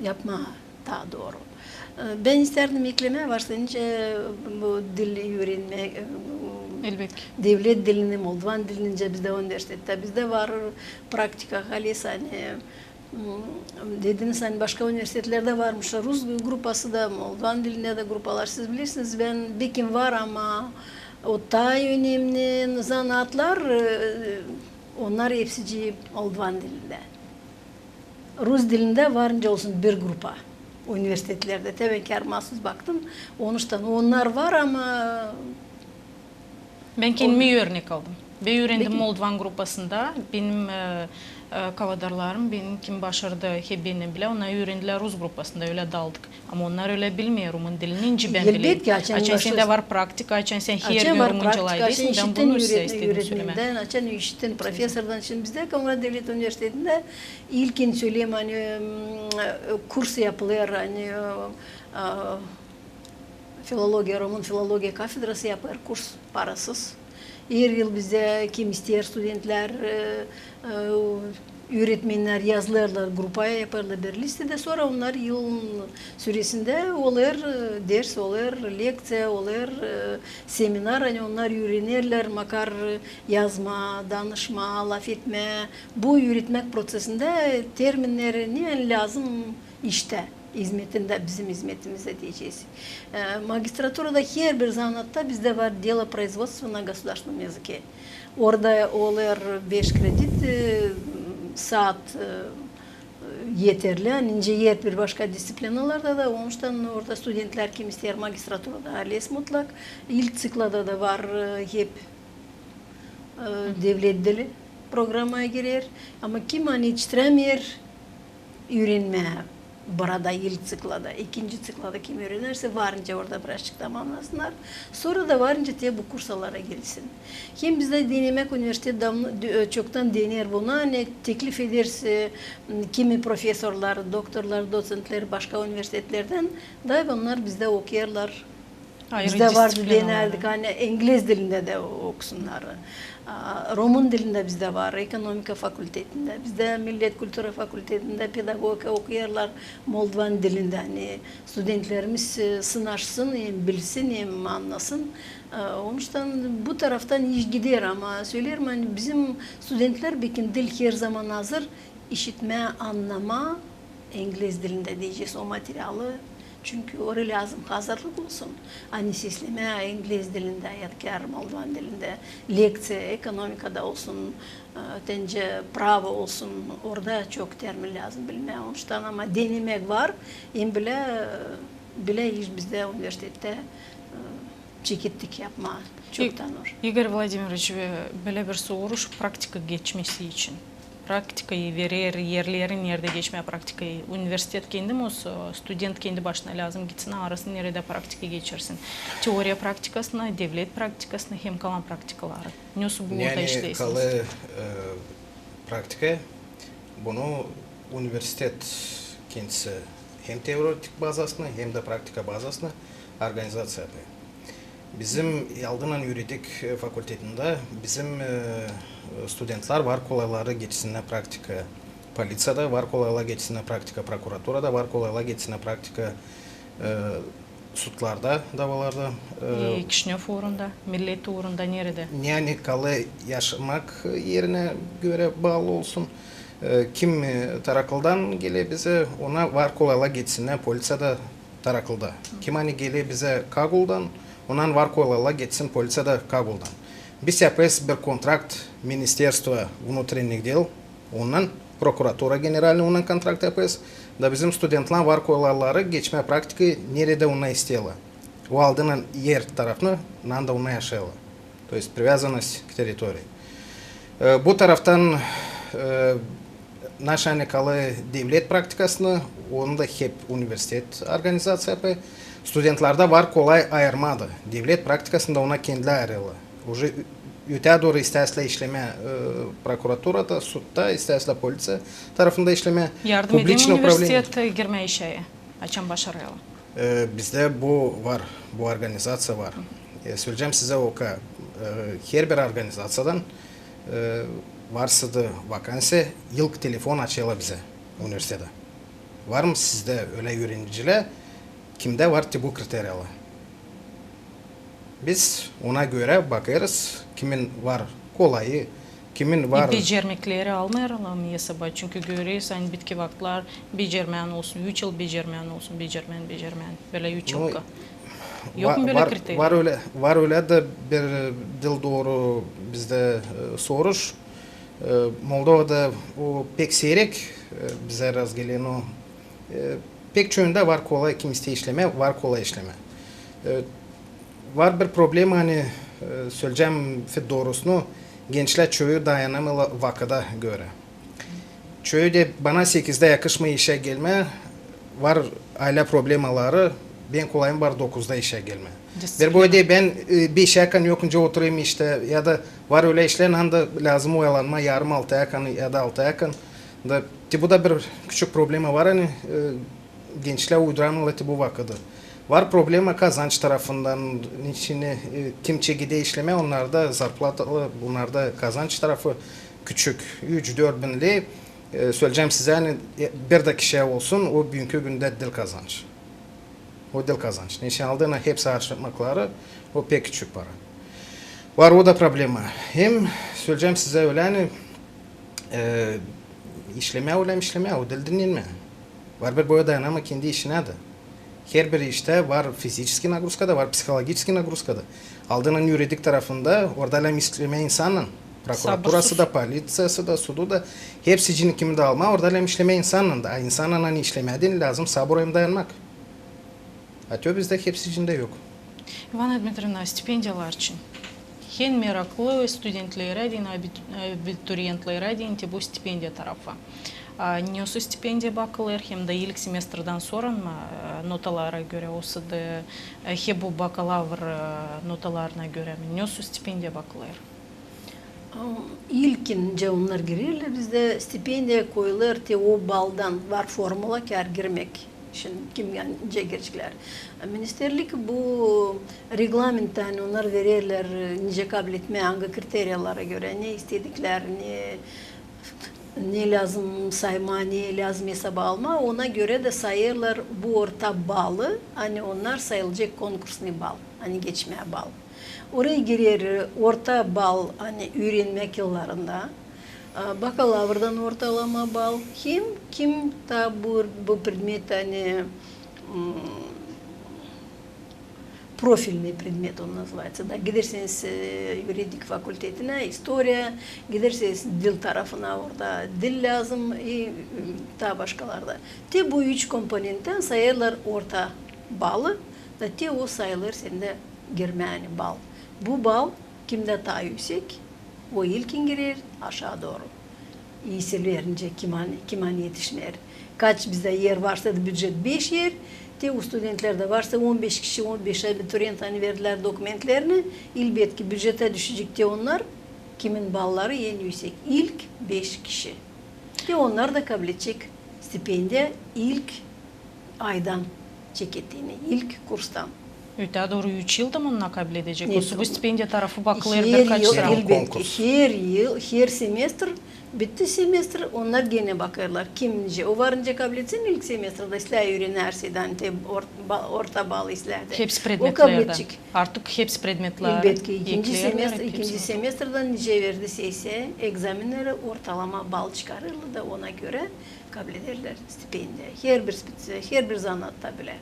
yapmaa taa dooru. E, bän istärdim eklemää, varsa nicä bu dil üürenmää, e, devlet dilini, moldovan dilini, nicä bizdä universitettä, bizdä var praktika, halis, ani, m, dediniz, ani başka universitetlerdä varmış rus grupası da, moldovan dilindä dä grupalar. Siz bilersiniz, bän, bekim var, ama o taa önemli zanaatlar, e, onnar hepsicii moldovan dilindä. Rus dilindä var nicä olsun bir grupa universitetlerdä. Te bän kär maasuz baktım. Onuştan onnar var, ama... Bän kendimi örnek aldım. Bän üürendim moldovan grupasında. Benim, e, e, kavadarlarım, benim kim başardı hep bendän bilä, onnar üürendilär rus grupasında, ölä daldık. Ama onnar ölä bilmeer rumın dilini, nicä bän bileyim. Elbetki, açan sendä var praktika, açan sän her gün rumınca layda, bän bunu sizä istedim sölemää. Açan işittin profesordan, şindi bizdä Komrat devlet universitetindä ilkin söleyim, ani, m, kurs yapılêr, ani, e, filologiya, rumın filologiya kafedrası yapêr kurs parasız. Her yıl bizdä kim isteer studentlär, e, e, üüretmennär yazılêrlar grupaya, yapêrlar bir listedä, sora onnar yılın süresindä olêr, e, ders olêr, lekţiya olêr, e, seminar, ani onnar üürenerlär makar yazmaa, danışmaa, lafetmää. Bu üüretmäk procesindä terminneri, ne ani lääzım iştä. İzmetindä, bizim izmetimizä deyecez. E, magistraturada herbir zanaatta bizdä var delo производства на государственном языке. Orada olêr beş kredit, e, saat, e, eterli, ani nicä herbir başka disţiplinalarda da, onuştan orada studentlär, kim isteer magistraturada, ALES mutlak, ilk ţiklada da var, e, hep, e, devlet dili programaya girer. Ama kim ani etiştirämeer üürenmää burada ilk ţiklada, ikinci ţiklada kim üürenersä, varınca orada birazçık tamamnasınnar. Sora da varınca te bu kursalara gelsin. Hem bizdä denemäk universitet damn-, dü-, e, çoktan dener bunu, ani teklif edersä, m, kimi profesorlar, doktorlar, doţentlär başka universitetlerdän, da onnar bizdä okuyêrlar. Bizdä vardı, denärdik, ani ingliz dilindä dä okusunnar. A, rumın dilindä bizdä var, ekonomika fakultetindä, bizdä millet kultura fakultetindä pedagogika okuyêrlar moldovan dilindä, ani studentlerimiz, e, sınaşsın, hem bilsin, hem annasın. E, onuştan bu taraftan iş gider, ama söleerim, ani bizim studentlär bekim diil her zaman hazır işitmää, annamaa ingliz dilindä deyecez o materialı. Çünkü oraya lääzım hazırlık olsun. Ani seslemää ingliz dilindä, ya da kär moldovan dilindä, lekţiya ekonomikada olsun, e, tence pravo olsun, orada çok termin lääzım bilmää. Onuştan ama denemäk var, hem bilä, e, bilä iş bizdä universitettä, e, çekettik yapmaa çoktan or. İ-, İgor Vladimiroviç, e, bölä bir soruş praktika geçmesi için. Praktikayı verer erleri, neredä geçmää praktikayı. Universitet kendi mi olsun, student kendi başına lääzım gitsin, arasın, neredä praktika geçirsin. Teoriya praktikasını, devlet praktikasını hem kalan praktikaları. Nesoy bu orada işleersiniz? Kalêr, e, praktika, bunu universitet kendisi hem teoretik bazasını, hem dä praktika bazasını organizaţiya yapêr. Bizim aldınnan üüredik, e, fakultetindä bizim, e, studentlär var kolayları geçsinnär praktika poliţiyada, var kolayları geçsinnär praktika prokuraturada, var kolayları geçsinnär praktika, e, sudlarda, davalarda. E, Kişinöv uurunda, millet uurunda, neredä? Yani kalêr yaşamak erinä görä baalı olsun. E, kim, e, Taraklıdan geler bizä, ona var kolayları geçsinnär poliţiyada Taraklıda. Kim ani geler bizä Kaguldan, ondan var kolayları geçsin poliţiyada Kaguldan. Biz yapêrız bir kontrakt Ministerstvo внутренних дел, ondan, prokuratura generalnıy, ondan kontrakt yapêrız. Da bizim studentlär var kolayları geçmää praktika, neredä onnar isteerlär. O aldınnan er tarafını, nanda onnar yaşêêrlar. То есть привязанность к территории. E, bu taraftan, e, naşani kalêr devlet praktikasını, onu da hep universitet organizaţiya yapêr. Studentlerdä var kolay ayırmaa da. Devlet praktikasında ona kendilär ayırêrlar. Уже ü-, ötää dooru istärsä işlemää, e, prokuraturada, sudda, istärsä poliţiya tarafında işlemää. Yardım eder mi universitet girmää işä, açan başarêrlar? E, bizdä bu var, bu organizaţiya var. E, söleyecäm sizä, o ka-, e, herbir organizaţiyadan, e, varsa da vakansiya, ilk telefon açêrlar bizä universitetä. Var mı sizdä ölä üürenicilär, kimdä var te bu kriteriyalar? Biz ona görä bakêrız, kimin var kolayı, kimin var. E, becermekleri almêêrlar mı esaba? Çünkü göreriz, ani bitki vakıtlar becermän olsun, üç yıl becermän olsun, becermän, becermän. Bölä üç yıl ka-, yok mu bölä kriteriya? Var ölä, var ölä dä bir, e, diil dooru bizdä, e, soruş. E, Moldovada o pek siyrek, e, bizä razgelen o, e, pek çoyunda var kolay, kim isteer işlemää, var kolay işlemää. E, var bir problema, ani, e, söleyecäm fi doorusunu, gençlär çoyu dayanamêêrlar vakıda görä. Çoyu deer, bana sekizdä yakışmêêr işä gelmää, var aylä problemaları, bän kolayım var dokuzda işä gelmää. Disţiplina. Bir boy deer, bän, e, beşäkan yok nicä oturayım iştä, ya da var ölä işlär, ani da lääzım oyalanmaa yarım altıyakan ya da altıyakan. Da, te bu da bir küçük problema var, ani, e, gençlär uyduramêêrlar te bu vakıdı. Var problema kazanç tarafından, neçin, e, kim çekeder işlemää, onnarda zarplata, onnarda kazanç tarafı küçük, üç-dört bin ley, e, söleyecäm sizä, ani, e, bir dä kişiyä olsun, o büünkü gündä diil kazanç. O diil kazanç. Neçin aldınnan hepsi harcamakları, o pek küçük para. Var o da problema. Hem söleyecäm sizä ölä, ani, e, işlemää, ölä işlemää, o diil dinnenmää. Var bir boya dayanama kendi işinä dä. Herbir iştä var fiziçeskiy nagruzka da, var psihologiçeskiy nagruzka da. Aldınan üüredik tarafında orada lääzım işlemää insannan. Prokuraturası da, poliţiyası da, sudu da, hepsicini kimi dä almaa, orada lääzım işlemää insannan da. A insannan, ani işlemää deyni, lääzım sabur hem dayanmak. A te o bizdä hepsicindä yok. İvana Dmitrievna, stipendiyalar için. En meraklı studentlerä deyni, abit-, abiturientlerä deyni te bu stipendiya tarafı. A, nesoy stipendiya bakılêr, hem dä ilk semestrdan sora mı, e, notalara görä, osa da, e, he bu bakalavr, e, notalarına görä mi, nesoy stipendiya bakılêr? Am, ilkincä onnar girerlär, bizdä stipendiya koyulêr te o baldan, var formula, kär girmäk. Şindi kim nicä gireceklär. Ministerlik bu reglamenttä, ani onnar vererlär, nicä kabletmää, angı kriteriyalara görä, ne istediklär, ne, ne lääzım saymaa, ne lääzım esaba almaa, ona görä dä sayêrlar bu orta balı, ani onnar sayılacek konkursnıy bal, ani geçmää bal. Oraya girer orta bal, ani üürenmäk yıllarında, a, bakalavrdan ortalama bal, hem kim taa bu, bu predmet, ani, m, profilnıy predmet, on nazıvaţa, da giderseniz, e, yuridik fakultetinä, istoriya, giderseniz dil tarafına, orada dil lääzım, i, m, taa başkalarda. Te bu üç komponenttän sayêrlar orta balı, da te o sayılêr sendä girmää, ani bal. Bu bal kimdä taa üüsek, o ilkin girer aşaa dooru. İisi verinecä, kim ani, kim ani etişmeer. Kaç bizdä er varsa da, bücet beş er, te u studentlerdä varsa on beş kişi, on beş abiturient, ani verdilär dokumentlerini, elbetki, bücetä düşecek te onnar, kimin balları en üüsek, ilk beş kişi. Te onnar da kabledecek stipendiya ilk aydan çeketini, ilk kurstan. Ötää dooru üç yılda mı onnar kabledecek? Osa bu stipendiya tarafı bakılêr birkaç sıra. Elbetki, her yıl, her semestr, bitti semestr, onnar genä bakêrlar. Kim nicä, o var nicä kabletsin ilk semestrda, islää üürenärsä, ani te or-, ba-, orta bal islää dä. Hepsi predmetlerdä. Artık hepsi predmetlerdä. Elbetki, ikinci semestr, ikinci semestrdan nicä verdi sesiya, egzamenneri, ortalama bal çıkarêrlar da ona görä kablederlär stipendiya. Herbir speci-, herbir zanaatta bilä.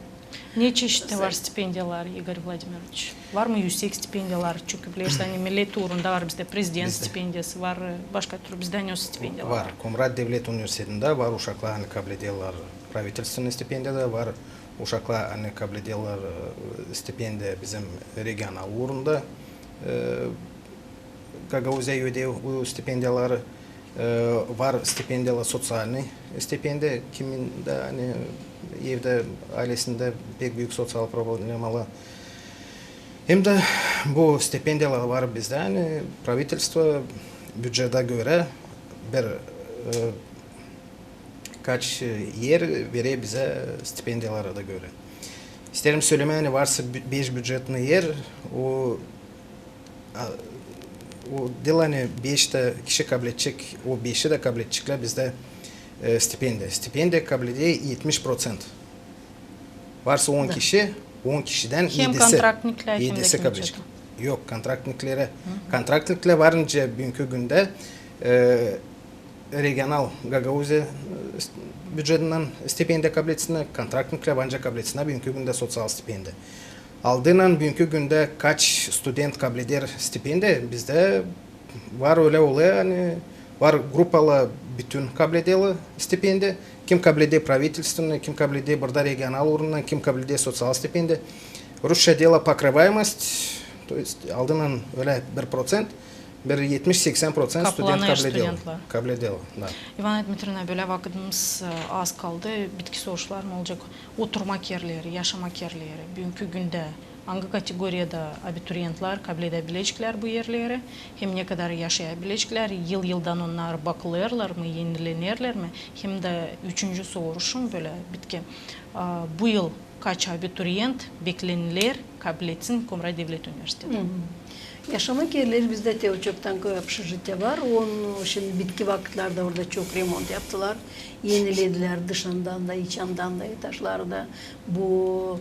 Ne çeşitti var stipendiyalar, İgor Vladimiroviç? Var mı üüsek stipendiyalar? Çünkü bilersin, ani millet uurunda var bizdä prezident stipendiyası, var, e, başka türlü bizdä ne stipendiyalar var. Var. Komrat devlet universitetindä var uşaklar, ani kablederlär pravitelstvenıy stipendiya da, var uşaklar, ani kablederlär, e, stipendiya bizim regional uurunda. E, Gagauziyayı öder bu stipendiyaları, e, var stipendiyalar, soţialnıy stipendiya, kimin dä, ani, evdä, aylesindä pek büük soţial problemalar. Hem dä bu stipendiyalar var bizdä, ani, pravitelstvo bücetä görä bir, e, kaç, e, er verer bizä stipendiyalara da görä. İsteerim sölemää, ani varsa bü-, beş bücetnıy er, o, a, o diil, ani beş dä kişi kabledecek, o beşi dä kabledeceklär bizdä, e, stipendiya. Stipendiya kableder etmiş proţent. Varsa on kişi, on kişidän edisi, edisi kabledecek. Yok, kontraktniklerä. Kontraktniklär var nicä büünkü gündä, e, regional Gagauziya, e, bücetindän stipendiya kabletsin, kontraktniklär var nicä kabletsin büünkü gündä soţial stipendiya. Aldınan büünkü gündä kaç student kableder stipendiya, bizdä var ölä olêr, ani var grupalar bütün kablederlär stipendiya. Kim kableder pravitelstvenıy, kim kableder burada regional uurundan, kim kableder soţial stipendiya. Rusça deyni pokrıvayemost, to jest aldınan ölä bir proţent, bir etmiş-seksän proţent student kableder. Kableder, da. İvana Dmitrievna, bölä vakıdımız, e, az kaldı, bitki soruşlarım olacek. Oturmak erleri, yaşamak erleri, büünkü gündä angı kategoriyada abituriyentlär kabledebileceklär bu erleri, hem ne kadar yaşayabileceklär, yıl-yıldan onnar bakılêrlar mı, enilenerlär mi, hem dä üçüncü soruşum bölä bitki, a, bu yıl kaç abituriyent bekleniler kabletsin Komrat devlet universitetini? Yaşamak erleri bizdä te o çoktan koy opşijitiya var. On, şindi bitki vakıtlarda orada çok remont yaptılar. Eniledilär dışından da, içändän dä etaşları da. Bu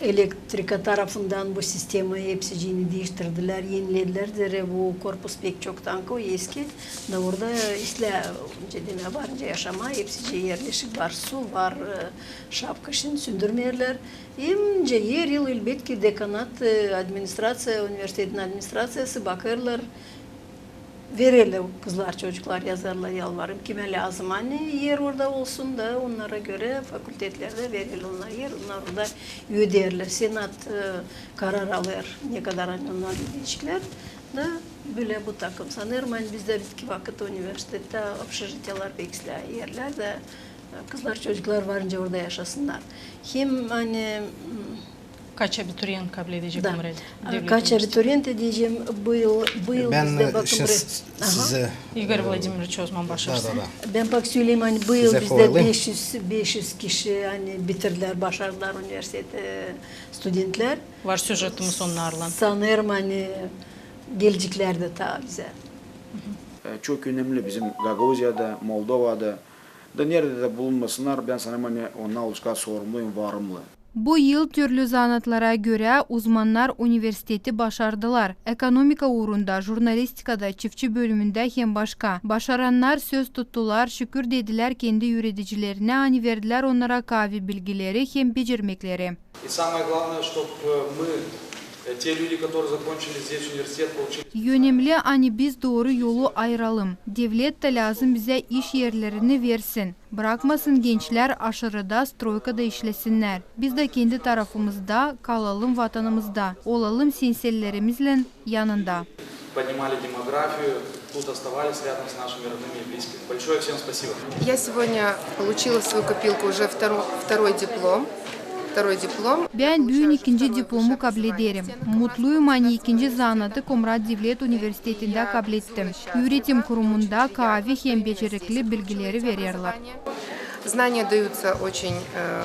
Elektrika tarafından bu sistemayı hepsicini diiştirdilär, enilledilär. Zerä bu korpus pek çok tanka, o eski. Da orada islää, öncä demää, var nicä yaşamaa, hepsicä erleşik var, su var, e, şapkışın sündürmeerlär. Hem nicä her yıl, elbetki, dekanat, e, administraţiya, universitetin administraţiyası bakêrlar, vererlär, kızlar, çocuklar yazêrlar yalvarım, kimä lääzım, ani er orada olsun da, onnara görä fakultetlerdä vererlär onnara er, onnar orada öderlär. Senat, e, karar alêr, ne kadar, ani onnar ödeyeceklär. Da bölä bu takım. Sanêrım, ani bizdä bitki vakıt universitettä opşejitiyalar pek islää erlär da, e, kızlar, çocuklar var nicä orada yaşasınnar. Hem, ani, m, Kaç abiturient kabledecek? Da. Komrad devlet universiteti? Kaç abiturient deyecäm, bu yıl, bu yıl bizdä, bakın, sizä, İgor Vladimiroviç, o zaman başarırsın. Da, da, da. Bän bak söleyim, ani bu yıl bizdä beş üz, beş üz kişi, ani bitirdilär, başardılar universiteti, studentlär. Var süjetimiz onnarlan. Sanêrım, ani geleceklär dä taa bizä. E, çok önemli bizim Gagauziyada, Moldovada, da neredä dä bulunmasınnar, bän sanêrım, ani onnar olaceklar sorumlu hem varımlı. Bu yıl türlü zanaatlara görä uzmannar universiteti başardılar. Ekonomika uurunda, jurnalistikada, çiftçi bölümündä hem başka. Başarannar söz tuttular, şükür dedilär kendi üüredicilerinä, ani verdilär onnara kaavi bilgileri hem becermekleri. И самое главное, чтоб, э, мы, э, те люди, которые закончили здесь университет, получили... Önemli, ani biz dooru yolu ayıralım. Devlet tä lääzım bizä iş erlerini versin. Brakmasın gençlär aşırıda, stroykada işlesinnär. Biz dä kendi tarafımızda kalalım vatanımızda, olalım sensellerimizlän yanında. Поднимали демографию, тут оставались рядом с нашими родными и близкими. Большое всем спасибо. Я сегодня получила в свою копилку уже второ-, второй диплом. Второй диплом. Bän büün ikinci diplomu kablederim. Mutluyum, ani ikinci zanaatı Komrad devlet universitetindä kablettim. Üüretim kurumunda kaavi hem becerikli bilgileri vererlär. Знания даются очень, э,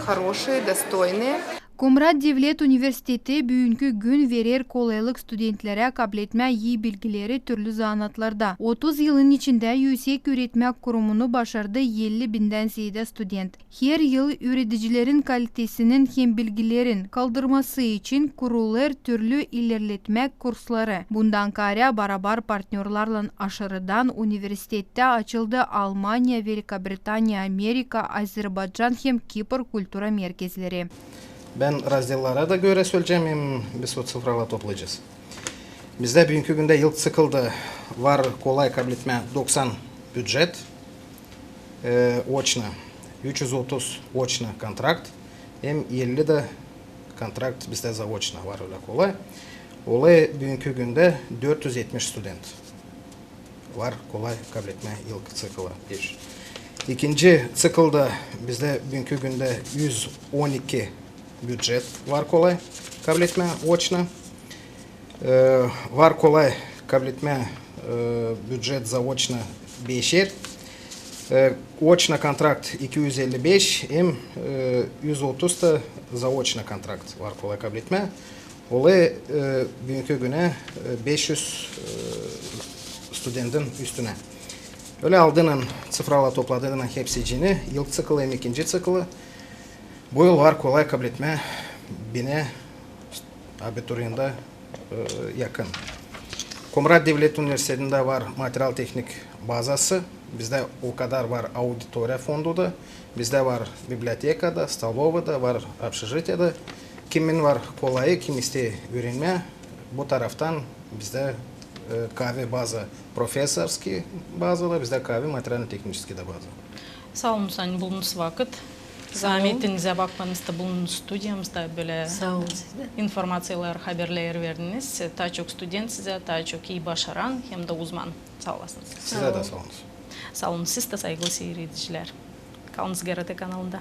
хорошие, достойные. Komrad devlet universiteti büünkü gün verer kolaylık studentlerä kabletmää ii bilgileri türlü zanaatlarda. Otuz yılın içindä üüsek üüretmä kurumunu başardı elli bindän zeedä student. Her yıl üüredicilerin kalitesinin hem bilgilerin kaldırması için kurulêr türlü ilerletmä kursları. Bundan kaarä barabar partnörlarlan aşırıdan universitettä açıldı Almaniya, Velikobritaniya, Amerika, Azerbaycan hem Kipr kultura merkezleri. Bän razdellara da görä söleyecäm, hem biz o ţifraları toplayacez. Bizdä büünkü gündä ilk ţiklda var kolay kabletmää doksan bücet, e, oçno, üç üz otuz oçno kontrakt, hem elli dä kontrakt bizdä zaoçno var ölä kolay. Olêr büünkü gündä dört üz etmiş student var kolay kabletmää ilk ţikla iş. İkinci ţiklda bizdä büünkü gündä üz on iki bücet var kolay kabletmää oçno. E, var kolay kabletmää, e, bücet zaoçno beşer. E, oçno kontrakt iki üz elli beş, hem, e, üz otuz da zaoçno kontrakt var kolay kabletmää. Olêr, e, büünkü günä, e, beş üz, e, studentin üstünä. Ölä aldıynan, ţifraları topladıynan hepsicini, ilk ţikli hem ikinci ţikli, bu yıl var kolay kabletmää binä abiturienta, e, yakın. Komrad devlet universitetindä var material-tehnik bazası, bizdä o kadar var auditoriya fondu da, bizdä var biblioteka da, stolova da, var opşejitiye da. Kimin var kolayı, kim isteer üürenmää, bu taraftan bizdä, e, kaavi baza, profesorski baza da, bizdä kaavi materialno-tehniçeski dä baza. Saa olun, ani buldunuz vakıt. Saa olun. Zaametinizä bakmanız da, bulundunuz studiyamızda, bölä informaţiyalar, haberlär verdiniz. Taa çok student sizä, taa çok ii başaran hem dä uzman. Saa olasınız. Sizä dä saa olun. Saa olun siz dä, saygılı siiredicilär. Kalınız GRT kanalında.